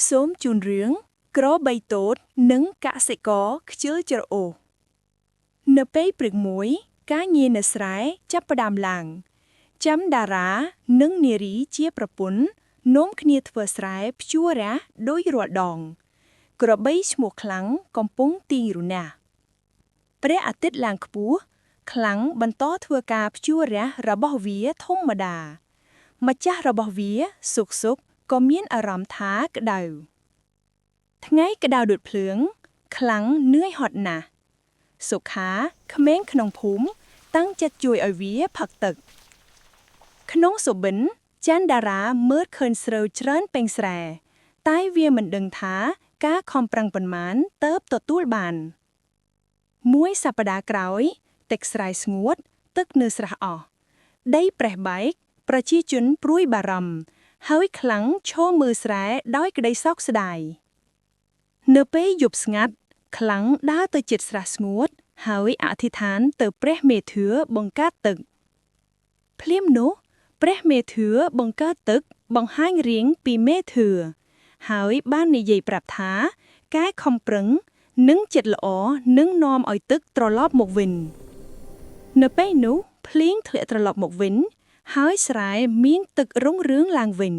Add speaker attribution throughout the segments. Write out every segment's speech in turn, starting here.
Speaker 1: សូមជូនរឿងក្របីតូចនិងកសិករខ្ជិលច្រអូសនៅពេលព្រឹកមួយ ការងារនៅស្រែចាប់ផ្ដើមឡើង ចាំតារានិងនារីជាប្រពន្ធនាំគ្នាធ្វើស្រែភ្ជួររាស់ដោយរាល់ដង ក្របីឈ្មោះខ្លាំងកំពុងទាញរណាស់ព្រះអាទិត្យឡើងខ្ពស់ខ្លាំងបន្តធ្វើការភ្ជួររាស់របស់វាធម្មតា ម្ចាស់របស់វាសុកសុកក៏មានអារម្មណ៍ថាក្តៅ ថ្ងៃក្តៅដូចភ្លើង ខ្លាំងនឿយហត់ណាស់សុខាក្មេងក្នុងភូមិតាំងចិត្តជួយឲ្យវាផឹកទឹក ក្នុងសុបិនច័ន្ទតារាមើលឃើញស្រូវច្រើនពេញស្រែ តែវាមិនដឹងថាការខំប្រឹងប៉ុន្មានទៅបទទួលបាន មួយសប្តាហ៍ក្រោយ ទឹកស្រែស្ងួត ទឹកនៅស្រះអស់ដីប្រេះបែក ប្រជាជនព្រួយបារម្ភហើយខ្លាំងឈរមើលស្រែដោយក្តីសោកស្ដាយ នៅពេលយប់ស្ងាត់ខ្លាំងដើរទៅជិតស្រះស្ងួត ហើយអធិដ្ឋានទៅព្រះមេធឿបង្កើតទឹក ភ្លាមនោះ ព្រះមេធឿបង្កើតទឹកបង្ហាញរាងពីមេធឿហើយបាននិយាយប្រាប់ថា ការខំប្រឹងនិងចិត្តល្អនឹងនាំឲ្យទឹកត្រឡប់មកវិញ នៅពេលនោះភ្លៀងធ្លាក់ត្រឡប់មកវិញ ហើយស្រែមានទឹករុងរឿងឡើងវិញ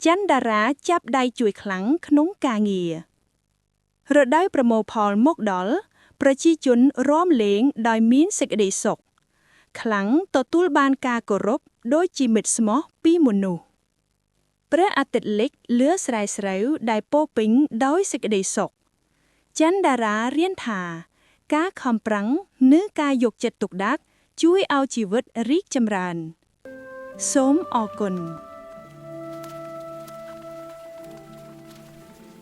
Speaker 1: ច័ន្ទតារាចាប់ដៃជួយខ្លាំងក្នុងការងារ រដូវប្រមូលផលមកដល់ ប្រជាជនរាំលេងដោយមានសេចក្តីសុខ ខ្លាំងទទួលបានការគោរពដូចជាមិត្តស្មោះពីមនុស្សព្រះអាទិត្យលិចលឿស្រែស្រូវដែលពោរពេញដោយសេចក្តីសុខ ច័ន្ទតារារៀនថា ការខំប្រឹងនិងការយកចិត្តទុកដាក់ជួយឲ្យជីវិតរីកចម្រើន សូមអរគុណ។